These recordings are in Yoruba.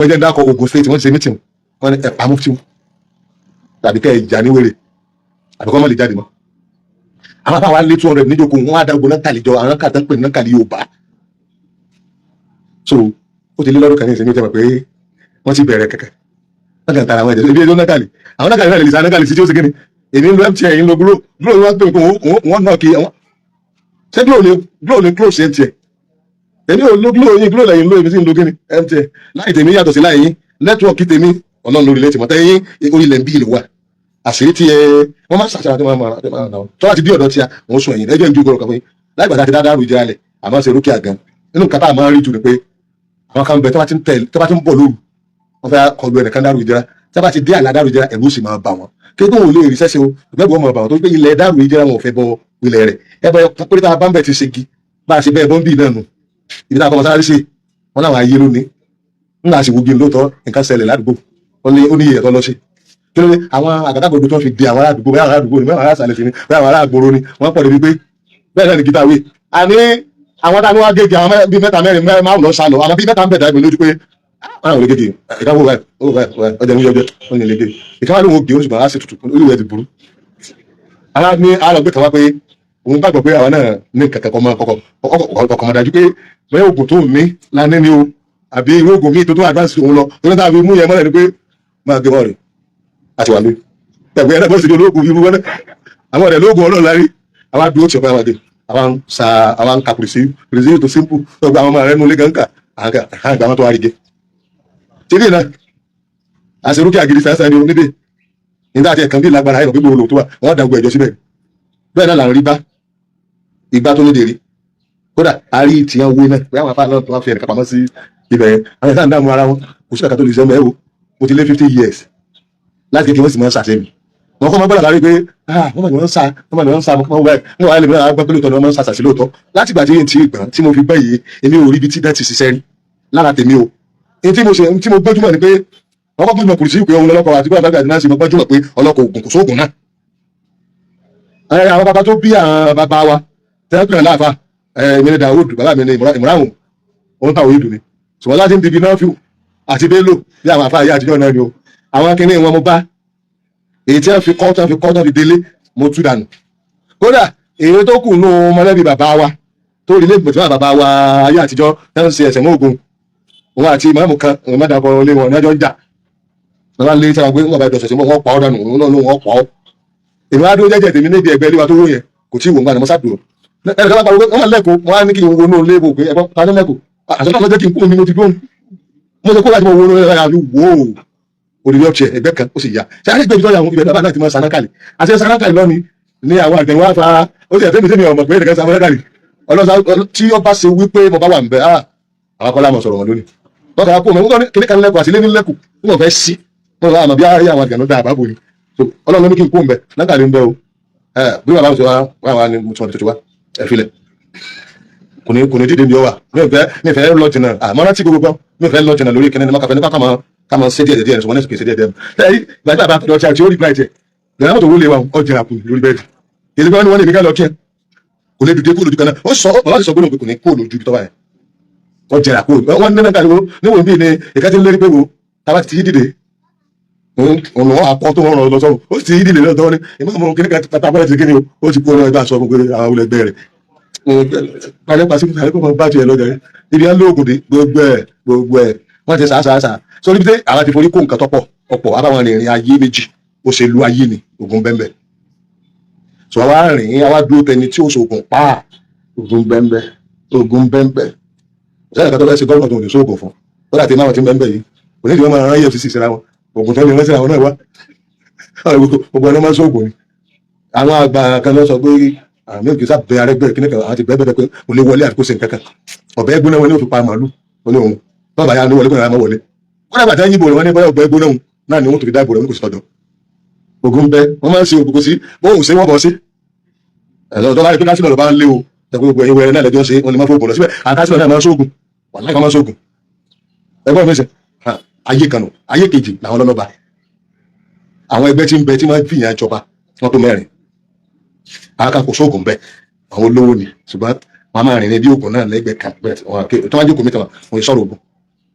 Wọ́n jẹ́ dákọ̀ Ogun State, wọ́n ti ṣe meeting, wọ́n ní ẹ̀ pa mufti tàbí kẹ́ ẹ̀ jà ní wèrè àbí kọ́ mọ́ lè jáde mọ́. Àwọn afáwọn á lé 200 níjókòó, wọn á dá gbogbo náà kàlí jọ, àwọn kàtà ń pè ní náà kàlí Yorùbá. So ó ti lé lọ́dún kan ní ìsinmi, ó ti mọ̀ pé wọ́n ti bẹ̀rẹ̀ kẹ̀kẹ́, wọ́n kàn tara àwọn ẹ̀jẹ̀ ibi ẹjọ́ náà kàlí, àwọn náà kàlí náà lè sa náà kàlí sí tí ó sì kíni. Èmi ń lo MTN, ń lo Glo. Glo ni wọ́n pè pé wọ́n náà kí wọ́n ṣé Glo ni, Glo ni close MTN. Èmi ò lo Glo yín, Glo lẹ́yìn lo, èmi sì ń lo kíni, MTN. Láì tèmi yàtọ̀ sí láì yín, network tèmi ọlọ́run lórí ilẹ̀ tìmọ̀ tẹ́yìn orílẹ̀ ń bí ìlú wa. Àṣírí tí ẹ wọ́n máa ń ṣàṣàrà tí wọ́n máa nà tó láti bí ọ̀dọ́ tí a wọ́n sún ẹ̀yìn ẹjọ́ ìjú gbọ́dọ̀ kan fún yín láì gbàdá ti dáadáa rú ìjẹ́ alẹ̀. Àmọ́ ṣe rúkìá gan nínú nǹkan tá a máa ń rí jù ni pé àwọn kan bẹ tó bá ti ń tẹ̀, tó bá ti ń bọ̀ lóru, wọ́n fẹ́ kọlu ẹnìkan dárú ìjẹ́ra. Tí wọ́n bá ti dé àlá dárú ìjẹ́ra, ẹ̀rù sì máa bà wọ́n kí tó wọn ò lè rí sẹ́sẹ́ o, ìgbẹ́gbẹ́ wọn máa bà wọ́n tó pé ilẹ̀ dárú ìjẹ́ra wọn ò fẹ́ bọ ilẹ̀ rẹ̀. Ẹ bẹ pé tá a bá ń bẹ̀ ti ṣe gi bá a ṣe bẹ́ẹ̀ bọ́ńbì náà nù ibi tá a kọ́ mọ́ sáré ṣe wọn láwọn ayé lónìí ńlá sì wugi lóòótọ́. Nǹkan ṣẹlẹ̀ ládùúgbò, ó ní iye ẹ̀tọ́ lọ sí. Kí ló dé? Àwọn àgàdàgodo tó ń fi di àwọn ará àdúgbò, bẹ́ẹ̀ àwọn ará àdúgbò ni, bẹ́ẹ̀ àwọn ará àsàlẹ̀ sí ni, bẹ́ẹ̀ àwọn ará àgbòrò ni, wọ́n pọ̀ débi pé bẹ́ẹ̀ náà ni gítà wí. Àní àwọn táwọn wá gègé, àwọn bíi mẹ́ta, mẹ́rin, márùn lọ sá lọ, àwọn bíi mẹ́ta ń bẹ̀ dá mi lójú pé àwọn ò lè gègé. Ìka wo báyìí, ó báyìí ọjà ní yọjọ ó ní lè gègé. Ìka wà lóhùn ògè, ó sì máa ṣe tutù olúwẹ̀ ti burú. Ara ní àlọ́ gbé kan wá pé òun gbàgbọ́ pé àwọn náà ní kankan kọ́ mọ́ ọkọ̀ mọ̀ dájú pé bẹ́ẹ̀ oògùn tó ní lánàá ni o, àbí irú oògùn míì tó tó advance òun lọ tó ní tàbí mú yẹn mọ́lẹ̀ ni pé máa gbé wọn rè àti wà lórí ẹgbẹ́ ẹ̀rọ bọ́sì ní olóògùn irú wọn náà. Àwọn ọ̀rẹ́ lóògùn ọlọ́run lárí àwọn àdúró tí ọ̀pẹ́ àwọn àdé àwọn ń sa àwọn ń ka pèsè pèsè tó simple tó gba àwọn ọmọ rẹ nulẹ̀ gan kà àwọn àgbà wọn tó wá rí gé tìrí náà àṣerúkẹ́ àgìrì sáńsá ni onídè nígbà tí ẹ̀kan bí lágbára ẹ̀rọ pé gbòòrò tó wà, wọ́n dàgbò ẹ̀jọ́ síbẹ̀. Bẹ́ẹ̀ náà là ń rí bá ìgbà tó lédè rí. Kódà a rí ìtìyàn owó náà pé àwọn afáà náà tó wá fi ẹnìkan pamọ́ sí ibẹ̀ yẹn. Àwọn ìsáà ń dààmú ara wọn, kò sí kàkà tó lè ṣe ọmọ ẹ̀ wò. Mo ti lé 50 years láti kékeré, wọ́n sì máa ń ṣàṣẹ mi. Wọn kọ́ máa gbọ́dọ̀ lárí pé ah, wọ́n máa ní wọ́n ń sa, wọ́n máa ní wọ́n ń sa. Mo kọ́ báyìí, wọ́n wà lè mìíràn gbọ́ pé lóòótọ́ ni wọ́n máa ń sa àṣàṣì lóòótọ́. Láti ìgbà tí yẹn ti gbọ̀n tí mo fi gbọ́ yìí, èmi ò rí ibi tí dẹ́ ti ṣiṣẹ́ rí lára tèmi o. Èyí tí mo ṣe tí mo gbójúmọ̀ ni pé wọ́n kọ́ gbójúmọ̀ kùrìsì pé òun lọ́kọ̀ àti gbọ́dọ̀ àti náà sì mo gbójúmọ̀ pé ọlọ́kọ̀ ògùn kò sóògùn náà. Àwọn bàbá tó bí àwọn bàbá wa tẹ́lẹ̀ láàfà, èmi ni Dawud, bàbá mi ni Ìmúráhùn, òun táwọn yìí dùn ni. Ṣùgbọ́n láti ń dibi náà fi àti Bello bí àwọn àfáà yìí àtijọ́ náà ni o. Àwọn kinní wọn mo bá èyí tí wọ́n fi kọ́, tí wọ́n fi kọ́, tí wọ́n fi délé, mo tú dànù. Kódà èyí tó kù nù mọ̀lẹ́bí bàbá wa tó rí lẹ́gbẹ̀ẹ́ tí wọ́n bàbá wa ayé àtijọ́ tí wọ́n ń ṣe ẹ̀sẹ̀ mọ́ ògùn, òun àti ìmáàmù kan, òun má dàpọ̀ lé wọn ní ọjọ́ ń jà. Wọ́n bá lé tí wọ́n gbé wọn bá dọ̀sẹ̀ sí mọ́, wọ́n pa ọ́ dànù, òun náà ló wọ́n pa ọ́. Èmi wá dúró jẹ́jẹ́ tèmi níbi ẹgbẹ́ ilé wa tó wó yẹn, kò tí ì wò ń gbà ní mo sá dúró. Ẹnì kan bá pariwo pé wọ́n lẹ́kọ̀ọ́, wọ́n á ní kí n wọnú ilé wò pé ẹ̀gbọ́n ta ní lẹ́kọ̀ọ́ àṣọ náà lọ́jọ́ kí n kú mi. Mo ti dúró, mo ṣe kó láti mọ wọnú ilé rẹ̀ wò ó, òdìdí ọ̀tí ẹgbẹ́ kan ó sì yá ṣe àṣẹ ìgbẹ́ ìjọba ibẹ̀ náà láti máa sanákàlì àṣẹ sanákàlì lọ́ni ní àwọn àgbẹ̀ wá fa ó sì ẹ̀fẹ́ mi tẹ́mi ọmọ pé ẹnìkan sanákàlì ọlọ́sà tí ó bá ṣe wípé mo bá wà ń bẹ ah, àwọn akọ́lá mọ̀ sọ̀rọ̀ wọn lónìí. Wọ́n kàrà kó mọ̀ wọ́n kíní kan lẹ́kọ̀ọ́ àti ilé ní lẹ́kọ̀ọ́ wọ́n fẹ́ sí wọ́n bá àmọ̀ bí ayé àwọn àgbẹ̀ náà dá àbábò ni. So Ọlọ́run ló ní kí n kó ń bẹ nákàlí ń bẹ o. Bí bàbá mi ṣe wá wá wá ní mo ti wọn tó ti wá ẹ filẹ̀, kò ní dídé bí ọ wà. Mi fẹ́ lọ jìnnà àmọ́ rántí gbogbo gbọ́, mi fẹ́ lọ jìnnà lórí kíní ní mọ́kàfẹ́ nípa kàmọ́ ṣe díẹ̀ díẹ̀, ṣùgbọ́n ní ṣe díẹ̀ díẹ̀. Ẹ gbàgbé àbá lọ tí ó rí bright ẹ̀ lẹ́yìn mọ́tò wọlé wa, ọ jìnnà kù lórí bẹ́ẹ̀dì. Èdè gbọ́n ni wọ́n lè ní ká lọ kí ẹ kò lè dìde kó lójú kan náà. Ó sọ, bàbá ti sọ gbọ́dọ̀ pé kò ní kó lójú ibi tó wà yẹn, ọ jìnnà kó wọ́n ní náà níwọ̀n bí ni ìka ti ń lérí pé wo tába ti yí dìde òun akọ tó wọn lọ sọrùn, ó sì ti yí dìde lọ́dọ̀ ní ìmọ̀ kíní kan pátápátá ti kíní o, ó ti kó ọ ẹgbẹ́ aṣọ gbogbo àwọn olùgbẹ́ rẹ̀ pàṣẹ pàṣẹ pàṣẹ kó máa bá tiẹ̀ lọ́jà rẹ̀ ibi á lóògùn dé gbogbo ẹ̀ gbogbo ẹ̀ wọ́n ti sàásàásà sórí bí àwọn ti forí kó nǹkan tọ́pọ̀ ọ̀pọ̀ abáwọn rìnrìn ayé méjì, òṣèlú ayé ni ogun bẹ́ẹ̀ so àwa rìn, àwa dúró tẹni tí ó ṣoògùn pa ogun bẹ́ẹ̀, ogun bẹ́ẹ̀ sẹ́yìn kan tó fẹ́ ṣe gómìnà tó ní sóògùn fún ó dàtí máwọn tí ń bẹ́ẹ̀ yìí kò ní ìdí wọn máa rán EFCC síra wọn, oògùn tó ní rán síra wọn náà wá gbogbo ẹni máa ń sóògùn ni. Àwọn àgbà kan lọ sọ pé àmì òkè sábẹ Arẹ́gbẹ́ kíní kan, àwọn ti bẹ́ẹ̀ bẹ́ẹ̀ pé kò lè wọlé àti kó ṣe nǹkan kan, ọ̀bẹ gbóná wọn ní òfin pa màálù ó ní òun bàbá ya ní wọlé kó ní àwọn wọlé kó dàgbà tí wọ́n yíbo rẹ̀, wọ́n ní bóyá ọ̀bẹ gbóná òun náà ni wọ́n tó fi dáìbò rẹ̀, wọ́n kò sí tọ́jọ́ ogun bẹ. Wọ́n máa ń ṣe ògùn kò sí bóun ṣe wọ́n bọ̀ sí ẹ̀rọ tó bá rí pé kásìlọ̀ ló bá ń lé o tẹ̀kọ́ gbogbo ẹ̀yin wẹ̀rẹ̀ náà lẹ́jọ́ ṣe wọ́n lè má fóògùn lọ síbẹ̀. Àwọn kásìlọ̀ náà máa ń ṣoògùn, wàláhì kan máa ń ṣoògùn. Ẹgbọ́n mi sẹ́ ayé kan nù. Ayé kejì làwọn lọ́lọ́ba, àwọn ẹgbẹ́ tí ń bẹ tí wọ́n fìyàn jọba, wọ́n tó mẹ́rin. Àwọn kan kò sóògùn bẹ́ẹ̀, àwọn olówó ni, ṣùgbọ́n wọ́n máa rìn ní bí ògùn náà lẹ́gbẹ̀ẹ́ kan bẹ́ẹ̀ tí wọ́n jókòó mẹ́ta wọn sọ̀rọ̀ ògùn.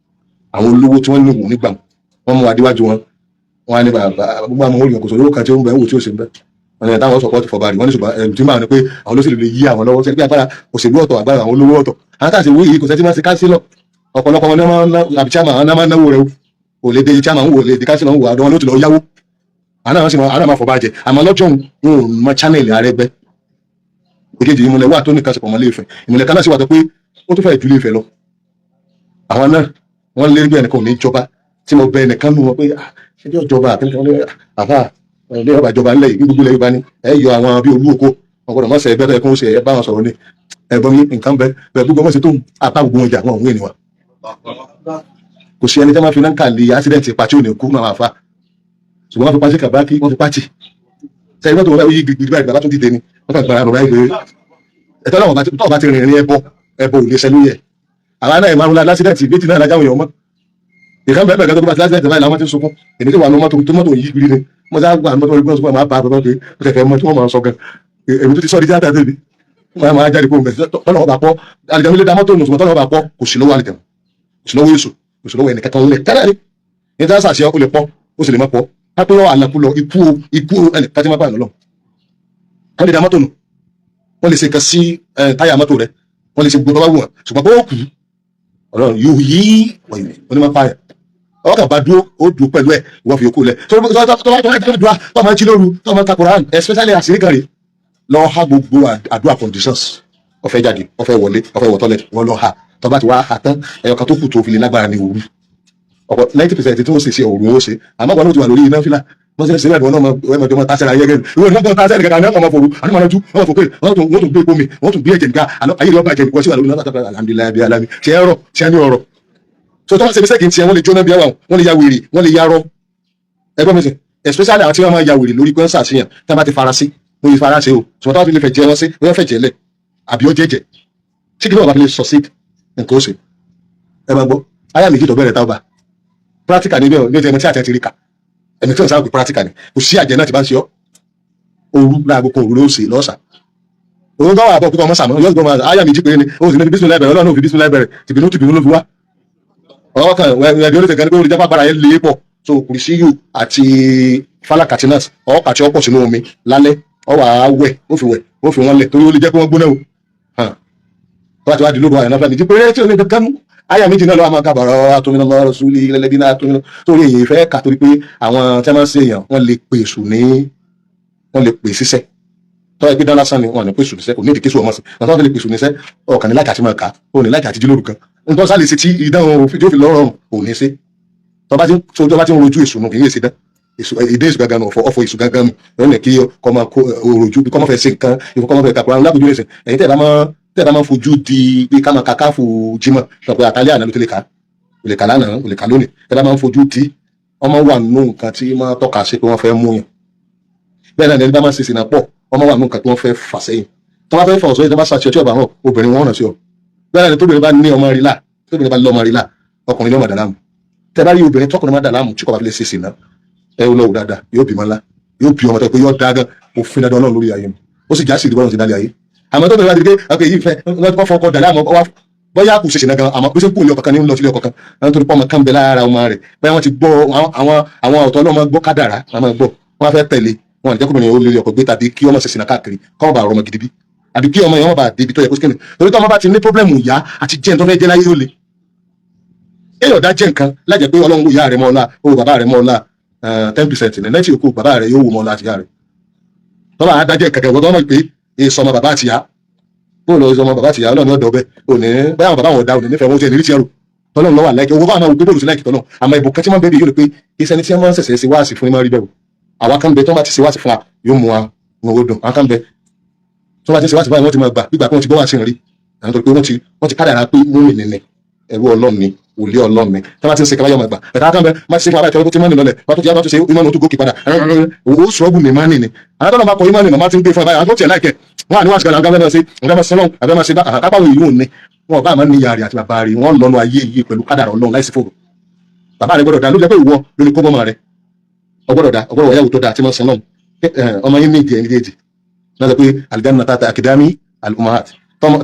Àwọn olówó tí wọ́n ní òun nígbà wọn mú adéwájú wọn, wọn á ní bàbá gbogbo àwọn olùyàn kò sọ olówó kan tí ó ń bẹ ń wò tí ó sì ń bẹ. Wọn ní táwọn support fọba rí. Wọn ní ṣùgbọ́n ẹ̀rù tí máa ní pé àwọn olóṣèlú lè yí àwọn lọ́wọ́ sẹ́ni pé agbára òṣèlú ọ̀tọ̀, agbára àwọn olówó ọ̀tọ̀. Àwọn táà sì wí yìí, kò sẹ́ni tí máa ṣe kánsílọ̀. Ọ̀pọ̀lọpọ̀ wọn ní wọ́n àbí chairman, àwọn náà máa ń náwó rẹ̀ o. Kò lè dé chairman ń wò, lè dé kánsílọ̀ ń wò, àdó wọn ló ti lọ yáwó. Àwọn náà sì máa, àwọn náà máa fọba jẹ. Àmọ́ lọ́jọ́ òun, wọn ò mọ channel Arẹ́gbẹ́. Èkejì, ìmùlẹ̀ wà tó nìkan ṣe pọ̀ mọ́ Ilé-Ifẹ̀. Ìmùlẹ̀ kan náà sì wà tó pé ó tún fẹ́ẹ̀ ju Ilé-Ifẹ̀ lọ. Àwọn náà wọ́n lérí bí ẹnìkan ò ní jọba. Tí mo bẹ ẹnìkan nù wọn pé, "Ah, ṣé bí ọjọba àkíní kan ní àfà ilé ọba ìjọba ńlẹ̀ yìí, gbogbo ilẹ̀ Yorùbá ni ẹ yọ àwọn bíi olú oko wọn gbọ́dọ̀ mọ̀ sẹ́ ẹgbẹ́ tó yẹ kó ń ṣe, ẹ bá wọn sọ̀rọ̀ ni ẹ̀gbọ́n mi nǹkan bẹ bẹ gbogbo wọn ṣe tó apá gbogbo wọn jà, wọn òun ènìyàn kò sí ẹni tí wọ́n fi náà kà lé accident pa tí ò ní kú náà àfa. Ṣùgbọ́n wọ́n fi pàṣẹ kàbákí, wọ́n fi pàṣẹ sẹ́yìn mọ́tò wọn báyìí gbìgbì báyìí, bàbá tún dìde ni wọ́n kàn gbára bàbá yìí pé ẹ̀tọ́ náà tọ́wọ́ bá ti rìnrìn ẹbọ, ẹbọ ò lè ṣẹ lóye. Àwa náà ìmárùn l'accident méjì náà lájáwé ọmọ ìkan bẹ́ẹ̀ bẹ́ẹ̀. Tó bá ti l'accident báyìí làwọn ti ń sunkún. Èmi tí wà ní mọ́tò tó mọ́tò yí gbìrì ni mo sá wà ní mọ́tò gbọ́n sunkún, máa bá bàbá pé ó tẹ̀fẹ̀ mọ́ tí wọ́n máa sọ gan. Èmi tó ti sọ di tíátà tẹ̀lé wọ́n máa jáde kó mbẹ̀. Tọ́lọ́ bá pọ́ àlìjẹ̀mú lè da mọ́tò nù, ṣùgbọ́n tọ́lọ́ bá pọ́, kò sí lọ́wọ́ àlìjẹ̀mú, kò sí lọ́wọ́ èṣù, kò sí lọ́wọ́ ẹnì kankan lẹ̀ tẹ́lẹ̀ ni. Ní tí wọ́n sàṣẹ, ó lè pọ́, ó sì lè má pọ́. Pápẹ́ yọ àlàkù lọ ikú o, ikú o, ẹnì kan tí wọ́n bá lọ. Wọ́n lè da mọ́tò nù, wọ́n lè ṣe nǹkan sí táyà mọ́tò rẹ̀, wọ́n lè ṣe gbogbo tó bá wù wọ́n, ṣùgbọ́n bó kú, ọlọ́run yóò yí wọ̀nyí onímọ̀ pààyàn. Ọwọ́ kan bá dúró, ó dúró pẹ̀lú ẹ̀, ìwọ́n fi yòókù lẹ̀. Tó tó tó tó tó dúró, tó máa jí lóru, tó máa ka Quran, especially àṣírí kan rè lọ ha gbogbo àdúrà conditions. Ó fẹ́ jáde, ó fẹ́ wọlé, ó fẹ́ wọ toilet, wọ́n lọ ha. Tó bá ti wá ha tán, ẹyọ kan tó kù tó fi lè lágbára ní òru. Ọ̀pọ̀ 90% tí wọ́n ṣe ṣe òru wọn ó ṣe. Àmọ́ wọn náà ti wà lórí iná fílà, wọ́n ṣe ń ṣe bẹ́ẹ̀, wọn náà wọ́n máa jọ máa tásẹ̀rẹ̀ ayé gẹ́gẹ́ ìwọ ní wọ́n tásẹ̀rẹ̀ kankan ní ọmọ fòru àti máa lọ́jú wọ́n fò pé wọ́n tún gbé epo mi, wọ́n tún gbé ẹ̀jẹ̀ nǹkan àlọ́ ayé rẹ̀ ọba jẹ̀ wọ́n sì wà lórí náà. Alhamdulillahi bí alámi ṣe ẹ̀rọ ṣe ní ọ̀rọ̀ so tó wọ́n ṣe mistake tiẹ̀, wọ́n lè jóná bí ẹwà, wọ́n lè ya wèrè, wọ́n lè yarọ. Ẹgbọ́n mi sìn, especially àwọn tí wọ́n máa ya wèrè lórí pé wọ́n ṣàṣeyàn tí wọ́n bá ti fara sí, wọ́n yìí fara sí o. Ṣùgbọ́n tí wọ́n fi lè fẹ̀ jẹ wọ́n sí, wọ́n fẹ̀ jẹ́ lẹ̀ àbí ó jẹ́jẹ́ tí kí ni wọ́n bá fi lè succeed nǹkan ó ṣe. Ẹ máa gbọ́ ayá méjì tó bẹ̀rẹ̀ táwọn bá practical níbẹ̀ ní ojú ẹni tí àtẹ ti rí kà, ẹni tí wọ́n sábà pé practical ni. Kò sí àjẹ náà ti bá ń ṣe ọ́, òru láago kan òru ló ṣe lọ́sà òun tó wà bọ̀ pé ọmọ sàmọ́ yóò gbọ́ máa ayá méjì péré ni. Ó sì ní fi bísí láìbẹ̀rẹ̀, Ọlọ́run ò fi bísí láìbẹ̀rẹ̀, tìbínú tìbínú ló fi wá. Ọwọ́ kan ẹ̀ẹ́dì olóṣèlú kan ní pé olùjẹ́ pàgbára yẹn lè pọ̀ so kùrìsíyù àti falak àti nurse ọwọ́ kàti ọ̀pọ̀ sínú omi lálẹ́, ọ wà á wẹ̀, ó fi wẹ̀, ó fi wọ́n lẹ̀ torí ó lè jẹ́ pé wọ́n gbóná o. Tó bá ti wá di lóru, àyànná fúlàní péré tí ò ní kankan mú àyà méjì náà lọ́wọ́, máa kábàárọ̀ àtúnmí lọ́wọ́ rọ̀ṣúlì lẹ́lẹ́bí náà àtúnmí torí èyí fẹ́ kà, torí pé àwọn tí wọ́n máa ń ṣe èèyàn, wọ́n lè pè èṣù ní, wọ́n lè pè síṣẹ́. Tọ́ ẹgbẹ́ dán lásán ni wọ́n ní pè èṣù níṣẹ́, kò ní ìdí kéṣù ọmọ sí àwọn tó lè pè èṣù níṣẹ́. Ọkàn ní láti àti máa kà ó, ní láti àti jí lóru kan nǹkan sá lè ṣe tí idán òfin tí ó fi lọ́rùn ò ní ṣe. Tọ́ bá ti tó bá ti ń rojú èṣù nù, kì í ṣe dán èṣù, ìdé èṣù gangan nù, ọ̀fọ̀ ọ̀fọ̀ èṣù gangan nù lọ́nà kí kọ́ máa kó òròjú kọ́ máa fẹ́ ṣe nǹkan ìfọ̀, kọ́ máa fẹ́ kàkúrà lápòjú ẹ̀sìn. Ẹ̀yin tẹ́ ẹ bá máa fojú di bí ká máa ka káfù jímọ̀ sọ pé àtàlẹ́ àná ló ti lè kà, ò lè kà lánàá, ò lè kà lónìí. Tẹ́ ẹ bá máa fojú di ọmọ wà nù nǹkan tí máa tọ́ka sí pé wọ́n fẹ́ mú yàn. Bẹ́ẹ̀ náà ni ẹni bá máa ṣe sìnà pọ̀, ọmọ wà nù nǹkan tí wọ́n fẹ́ fà sẹ́yìn. Tó bá fẹ́ fà ọ̀sọ́ yìí, tó bá ṣàṣẹ tí ọba hàn, obìnrin wọn ràn sí ọ. Bẹ́ẹ̀ náà ni tóbìnrin bá ní ọmọ rí là, tóbìnrin bá lọ́mọ rí là, ọkùnrin ní ọmọ dàlámù. Tẹ́ bá rí obìnrin tọkùnrin má dàlámù tí kò bá fi lè ṣe sìnà, ẹ lọ wò dáadáa, yóò bímọ ńlá, yóò bí ọmọ tó pé yóò dá gan. Òfin dandan Ọlọ́run lórí ayé mi, ó sì já sí ìdíbọn ti dálé ayé. Àmọ́ tó bẹ̀rẹ̀ láti dé ọkọ̀ èyí fẹ́ wọ́n fọkọ̀ dàlá, àmọ́ wá bóyá kò ṣe ṣìnà gan, àmọ́ bí ó ṣe kú ní ọkọ̀ kan ní lọ sílé ọkọ̀ kan nítorí pé ọmọ kan bẹ lára ọmọ rẹ̀, bóyá wọ́n ti gbọ́ àwọn ọ̀tọ̀ ọlọ́mọ gbọ́ kádàrá, wọ́n máa gbọ́, wọ́n á fẹ́ tẹ̀lé wọn àti jẹ́kùnrin ó lé ọkọ̀ gbé tàbí kí ọmọ ṣe ṣìnà káàkiri, kọ́ bá ọmọ gidi bí àbí kí ọmọ yẹn wọ́n bá débi tó yẹ kó síkìnì. Torí tó ọmọ bá ti ní problem ìyá àti jẹ́ tó fẹ́ jẹ́ láyé, ó le èèyàn dá jẹ́ nǹkan lájẹ́ pé Ọlọ́run wò ìyá rẹ̀ mọ́ ọlá, ó bàbá rẹ̀ mọ́ ọlá 10% ní 90 yòókù, bàbá rẹ̀ yóò wò mọ́ ọlá àti ìyá rẹ̀. Tọ́ba adájẹ́ kẹ̀kẹ́ wọ́n tó mọ̀ pé èso ọmọ bàbá àti ìyá bóòlù ọmọ bàbá àti ìyá, Ọlọ́run ọ̀dọ̀ ọbẹ̀ òní báyà bàbá wọn ọ̀dà òní nífẹ̀ẹ́ wọn ó ti ẹ̀ ní rí tiẹ̀ rò. Tọ́lọ́run lọ́wọ́ àláìkẹ́ owó bá máa wò pé bóòlù sí láìkì tọ́lọ́. Àmọ́ ìbò kan tí wọ́n bẹ́ẹ̀ yóò lè pé iṣẹ́ ni tí wọ́n máa ń ṣẹ̀ṣẹ̀ ṣe wáàsí fún ní máa rí bẹ́ẹ̀ o. Àwa kan bẹ tó bá ti ṣe wáàsí fún wa, yóò mú wa ní owó dùn. Àwọn kan bẹ tó bá ti ṣe wáàsí fún wa, wọ́n ti máa gbà gbígbà pé wọ́n ti gbọ́ wáàsí rí àwọn tó pé wọ́n ti kádàrá pé múmi nìní, ẹrú Ọlọ́run ni, wòlíì Ọlọ́run ni. Tó bá ti ń ṣe kábàáyọ̀ máa gbà bẹ̀tẹ̀. Àwọn kan bẹ má ti ṣe fún wa báyìí, tó ti mọ́ni lọlẹ̀ wọ́n tó ti yá, tó ti ṣe ìmọ̀nà tó gòkè padà, owó sọ́ọ̀bù ní mánì ni. Àwọn tó lọ́ máa kọ ìmọ̀nì náà má ti ń gbé fún ẹ báyìí. Àwọn tó tiẹ̀ láìkẹ́ wọn àní wọ́n àti gbàgbà máa ṣe nǹkan máa sọ́lọ́n àbẹ́ máa ṣe bá àkápá òyìn yóò ní wọn bá máa ní ìyá rẹ̀ àti bàbá rẹ̀, wọ́n lọ́nu ayé yìí pẹ̀lú kádàrá Ọlọ́run láìsí fòrò. Bàbá rẹ̀ gbọ́dọ̀ dá ló jẹ́ pé ìwọ ló ní kó bọ́mọ rẹ̀ ọgbọ́dọ̀ dá ọgbọ́dọ̀ wáyàwó tó dá tí wọ́n sọ náà. Ọmọ yín méjì ẹni méjì náà sọ pé aljanna tata akidami al-ummahat tọmọ.